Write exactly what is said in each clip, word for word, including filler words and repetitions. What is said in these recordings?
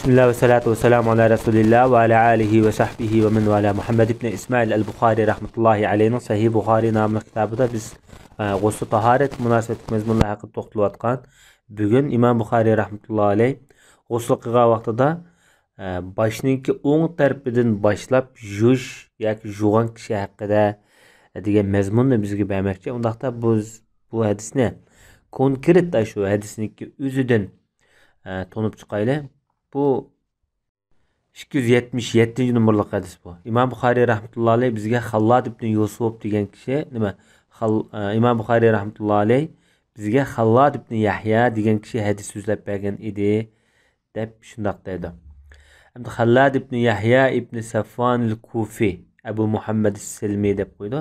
بىسمىللا ۋەسسالاتۇ ۋەسسالامۇ ئالا رەسۇلىللا ۋە ئالا ئالىھى ۋە سەھبىھى ۋە مەن ۋالا. مۇھەممەد ئىبنى ئىسمائىل ئەل بۇخارى رەھمەتۇللاھى ئەلەيھىنىڭ سەھىھ بۇخارى ناملىق كىتابىدا بىز، ئە، غۇسلى تاھارەت مۇناسىۋەتلىك مەزمۇنلار ھەققىدە توختىلىۋاتقان. بۈگۈن ئىمام بۇخارى رەھمەتۇللاھى ئەلەيھ غۇسلى قىلغان ۋاقتىدا، ئە، باشنىڭكى ئوڭ تەرىپىدىن باشلاپ يۇيۇش ياكى يۇغان كىشى ھەققىدە دېگەن مەزمۇننى بىزگە بەرمەكچى. ئۇنداقتا بۇ، بۇ ھەدىسنى كونكرېت شۇ ھەدىسنىڭكى ئۆزىدىن، ئە، تونۇپ چىقايلى. بۇ ئىككى يۈز يەتمىش يەتتىنچى نومۇرلۇق ھەدىس بۇ. ئىمام بۇخارىي رەھمەتۇللا ئەلەيھ بىزگە خاللاد ئىبنى يۇسۇپ دېگەن كىشى، نېمە، خال-، ئە، ئىمام بۇخارىي رەھمەتۇللا ئەلەيھ بىزگە خاللاد ئىبنى يەھيا دېگەن كىشى ھەدىس سۆزلەپ بەرگەن ئىدى، دەپ شۇنداق دەيدۇ. ئەمدى خاللاد ئىبنى يەھيا ئىبنى سەفۋان ئەل كۇفى، ئەبۇ مۇھەممەد سىلمى دەپ قويىدۇ.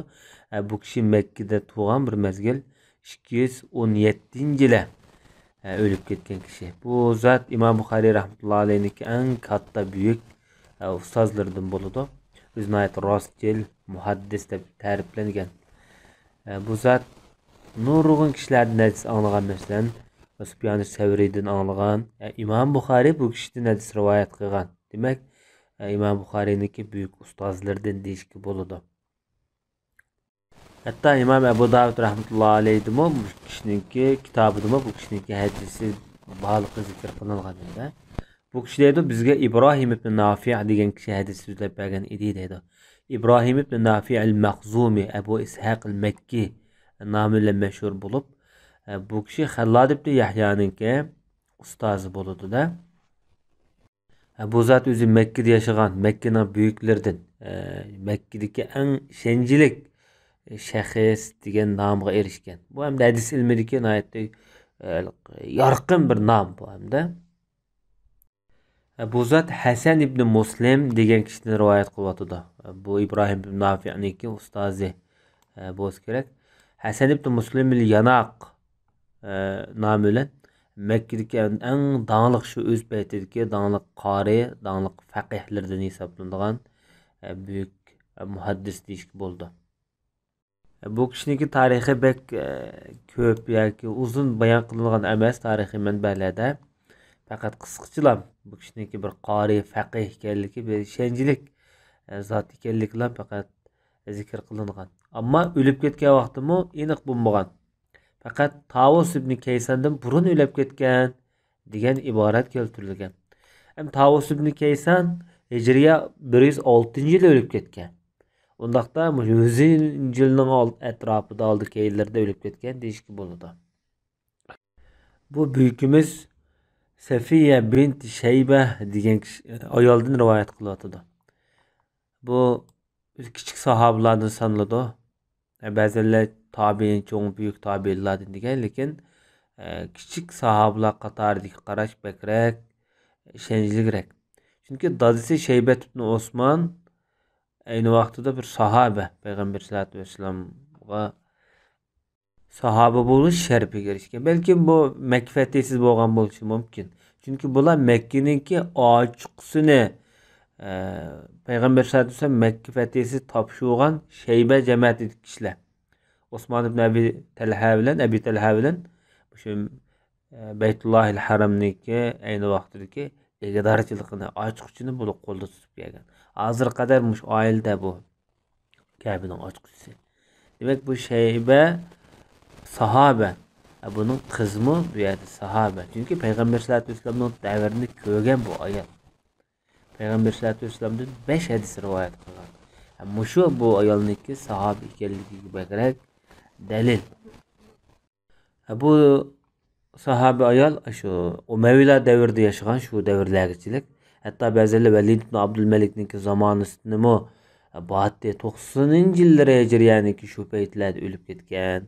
ئە، بۇ كىشى مەككىدە تۇرغان بىر مەزگىل، ئىككى يۈز ئون يەتتىنچى يىلى، ئە، ئۆلۈپ كەتكەن كىشى. بۇ زات ئىمام بۇخارىي رەھمەتۇللا ئەلەيھنىڭكى ئەڭ كاتتا، بۈيۈك، ئە، ئۇستازلىرىدىن بولىدۇ. ئۆزى ناھايىتى راستچىل، مۇھەددىس دەپ تەرىپلەنگەن. ئە، بۇ زات نۇرغۇن كىشىلەردىن ھەدىس ئاڭلىغان، مەسىلەن، سۇپيان سەۋرىدىن ئاڭلىغان. ئە، ئىمام بۇخارىي بۇ كىشىدىن ھەدىس رىۋايەت قىلغان. دېمەك، ئە، ئىمام بۇخارىينىڭكى بۈيۈك ئۇستازلىرىدىن دېيىشكە بولىدۇ. ھەتتا ئىمام ئەبۇ داۋۇد رەھمەتۇللا ئەلەيھىدىمۇ بۇ كىشىنىڭكى كىتابىدىمۇ بۇ كىشىنىڭكى ھەدىسى بارلىقى زىكىر قىلىنغان ئىدى. بۇ كىشى دەيدۇ، بىزگە ئىبراھىم ئىبن نافىئ دېگەن كىشى ھەدىس سۆزلەپ بەرگەن ئىدى دەيدۇ. ئىبراھىم ئىبن نافىئ ئەل مەخزۇمى، ئەبۇ ئىسھاق ئەل مەككى نامى بىلەن مەشھۇر بولۇپ، ئە، بۇ كىشى خەللاد ئىبن يەھيانىڭكى ئۇستازى بولىدۇ-دە. ئە، بۇ زات ئۆزى مەككىدە ياشىغان، مەككىنىڭ بۈيۈكلىرىدىن، ئە، مەككىدىكى ئەڭ ئىشەنچلىك شەخس دېگەن نامغا ئېرىشكەن. بۇ ھەمدە ھەدىس ئىلمىدىكى ناھايىتى، ئە، يارقىن بىر نام بۇ ھەمدە. ئە، بۇ زات ھەسەن ئىبنى مۇسلىم دېگەن كىشىدىن رىۋايەت قىلىۋاتىدۇ. ئە، بۇ ئىبراھىم ئىبن نافىئنىڭكى ئۇستازى، ئە، بولسا كېرەك. ھەسەن ئىبنى مۇسلىم ئىل ياناق، ئە، نامى بىلەن مەككىدىكى ئەڭ داڭلىق، شۇ ئۆز پەيتىدىكى داڭلىق قارى، داڭلىق فەقىھلىرىدىن ھېسابلىنىدىغان، ئە، بۈيۈك، ئە، مۇھەددىس دېيىشكە بولىدۇ. بۇ كىشىنىڭكى تارىخى بەك، ئە، كۆپ ياكى ئۇزۇن بايان قىلىنغان ئەمەس تارىخىي مەنبەلەردە. پەقەت قىسقىچىلا بۇ كىشىنىڭكى بىر قارى، فەقىھ ئىكەنلىكى، بىر ئىشەنچلىك، ئە، زات ئىكەنلىكىلا پەقەت زىكىر قىلىنغان. ئەمما ئۆلۈپ كەتكەن ۋاقتىمۇ ئېنىق بولمىغان. پەقەت تاۋۇس ئىبنى كەيساندىن بۇرۇن ئۆلۈپ كەتكەن دېگەن ئىبارەت كەلتۈرۈلگەن. ھەم تاۋۇس ئىبنى كەيسان ھىجرىيە بىر يۈز ئالتىنچى يىلى ئۆلۈپ كەتكەن. ئۇنداقتا مۇشۇ يۈزىنچى يىلنىڭ ئال-، ئەتراپىدا، ئالدى كەينىلىرىدە ئۆلۈپ كەتكەن دېيىشكە بولىدۇ. بۇ بۈيۈكىمىز سەفىيە بىنت شەيبە دېگەن كىشى، ئايالدىن رىۋايەت قىلىۋاتىدۇ. بۇ كىچىك ساھابىلاردىن سانىلىدۇ. بەزىلەر تابىئىن، چوڭ، بۈيۈك تابىئىنلاردىن دېگەن، لېكىن، ئە، كىچىك ساھابىلار قاتارىدىكى قاراش بەكرەك ئىشەنچلىكرەك. چۈنكى دادىسى شەيبەت ئىبنى ئوسمان ئەينى ۋاقتىدا بىر ساھابە، پەيغەمبەر سەللەللاھۇ ئەلەيھى ۋەسەللەمغا ساھابە بولۇش شەرىپىگە ئېرىشكەن. بەلكىم بۇ مەككە فەتھىسىز بولغان بولۇشى مۇمكىن. چۈنكى بۇلار مەككىنىڭكى ئاچقۇسىنى، ئە، پەيغەمبەر سەللەللاھۇ ئەلەيھى ۋەسەللەم مەككە فەتھىسى تاپشۇرغان شەيبە جەمەتىدىكى كىشىلەر. ئوسمان ئىبن ئەبى تەلھە بىلەن، ئەبى تەلھە بىلەن شۇ، ئە، بەيتۇللاھىل ھەرەمنىڭكى ئەينى ۋاقتىدىكى ئىگىدارچىلىقىنى، ئاچقۇچىنى بۇلار قولدا تۇتۇپ كەلگەن. ھازىرغا قەدەر مۇشۇ ئائىلىدە بۇ كەبىنىڭ ئاچقۇچىسى. دېمەك، بۇ شەيبە ساھابە. ئە، بۇنىڭ قىزىمۇ بۇ يەردە ساھابە. چۈنكى پەيغەمبەر سەللەللاھۇ ئەلەيھى ۋەسەللەمنىڭ دەۋرىنى كۆرگەن بۇ ئايال. پەيغەمبەر سەللەللاھۇ ئەلەيھى ۋەسەللەمدىن بەش ھەدىس رىۋايەت قىلغان. ھە، مۇشۇ بۇ ئايالنىڭكى ساھابە ئىكەنلىكىگە بەكرەك دەلىل. ھە، بۇ ساھابە ئايال شۇ ئۇمەۋىيلار دەۋرىدە ياشىغان، شۇ دەۋرلەرگىچىلىك. ھەتتا بەزىلەر ۋەلىد ئىبن ئابدۇلمەلىكنىڭكى زامانىسىدىمۇ بارتتى، توقسىنىنچى يىللىرى ھىجرىيەنىڭكى شۇ پەيتلەردە ئۆلۈپ كەتكەن،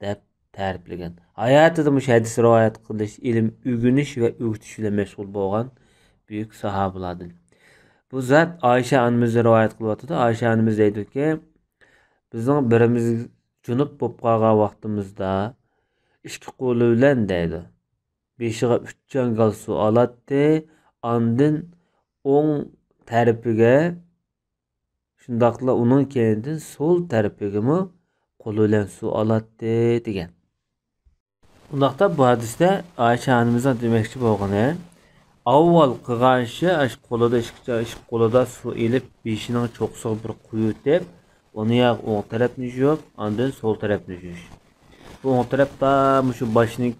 دەپ تەرىپلىگەن. ھاياتىدا مۇشۇ ھەدىس رىۋايەت قىلىش، ئىلىم ئۆگىنىش ۋە ئۆگىتىش بىلەن مەشغۇل بولغان بۈيۈك ساھابىلاردىن. بۇ زات ئائىشە ئانىمىز رىۋايەت قىلىۋاتىدۇ. ئائىشە ئانىمىز دەيدۇكى، بىزنىڭ بىرىمىز جۇنۇپ بولۇپ قالغان ۋاقتىمىزدا ئىككى قولى بىلەن دەيدۇ، بېشىغا ئۈچ چاڭگال سۇ ئالاتتى، ئاندىن ئوڭ تەرىپىگە، شۇنداقلا ئۇنىڭ كەينىدىن سول تەرىپىگىمۇ قولى بىلەن سۇ ئالاتتى، دېگەن. ئۇنداقتا بۇ ھەدىستە ئائىشە ئانىمىزنىڭ دېمەكچى بولغىنى، ئاۋۋال قىلغان ئىشى، ئاشۇ قولىدا، ئىككى، ئىككى قولىدا سۇ ئېلىپ، بېشىنىڭ چوققىسىغا بىر قۇيۇۋېتىپ، ئۇنى يا ئوڭ تەرەپنى يۇيۇپ، ئاندىن سول تەرەپنى يۇيۇش. بۇ ئوڭ تەرەپ تا مۇشۇ باشنىڭ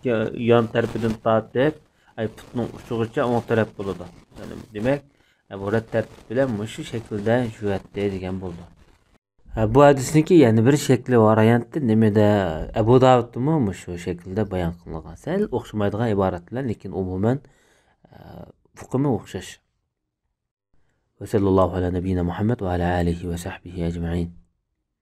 يان تەرىپىدىن تارتىپ، ئاي، پۇتنىڭ ئۇچىغىچە ئوڭ تەرەپ بولىدۇ. يەنى دېمەك، بۇ رەت تەرتىپ بىلەن مۇشۇ شەكىلدە يۇيۇۋەتتى دېگەن بولىدۇ. ھە، بۇ ھەدىسنىڭكى يەنە بىر شەكلى، ۋارىيانتى نېمىدە؟ ئەبۇ داۋۇدتىمۇ مۇشۇ شەكىلدە بايان قىلىنغان. سەل ئوخشىمايدىغان ئىبارەت بىلەن، لېكىن ئومۇمەن، ئە، ئۇقۇمى ئوخشاش. وصلى الله على نبينا محمد وعلى آله وصحبه أجمعين.